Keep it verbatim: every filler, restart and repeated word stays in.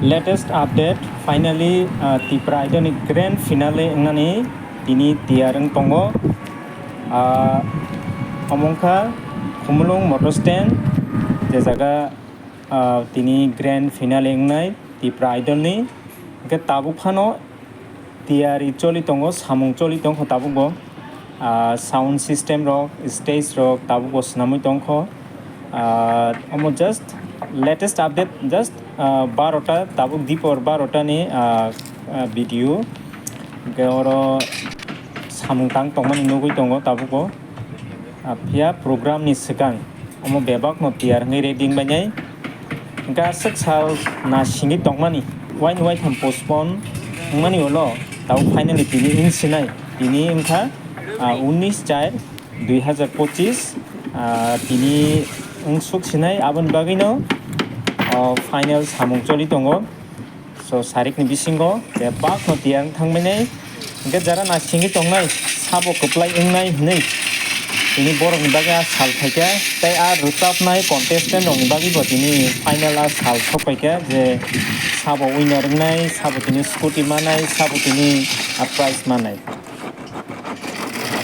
Latest update, finally, ah, Tipra Idol ni grand finale wngnani tini tiyar wng tongo. Ah, omo wngkha Khumulwng motor stand, je jaga, ah, tini grand finale wngnai Tipra Idol ni. Hwnkhe tabuk phano tiyari choli tongo, samung choli tongkho tabukbo. Ah, sound system rok, stage rok tabukbo swnamwi tongkho. Ah, omo just latest update, just, ah, barota, tabuk dipor barota ni, ah, ah, video. Hwnkhe oro samung tang tongmani nugwi tongo tabukbo. Ah, phiya program ni swkang omo bebak no tiyar wngwi ready wngbainai. Hwnkhe aswk sal na singwi tongmani, waini waitham postpone wngmani ulo tabuk finally tini wng sinai. Tini wngkha, ah, unis char dui hazar pochis, ah, tini wng suk sinai, aboni bagwino, oh, final samung choli tongo. So, sarikni bisingo bebakno tiyar wng thangbainai. Hwnkhe jara na singwi tongnai, sabo kwplai wngnai hwnwi tini borokni bagwi a sal phaikha. Tei a rwchapnai contestant rokni bagwibo tini final a sal sokpaikha je sabo winner wngnai, sabo tini scooty manai, sabo tini a prize manai.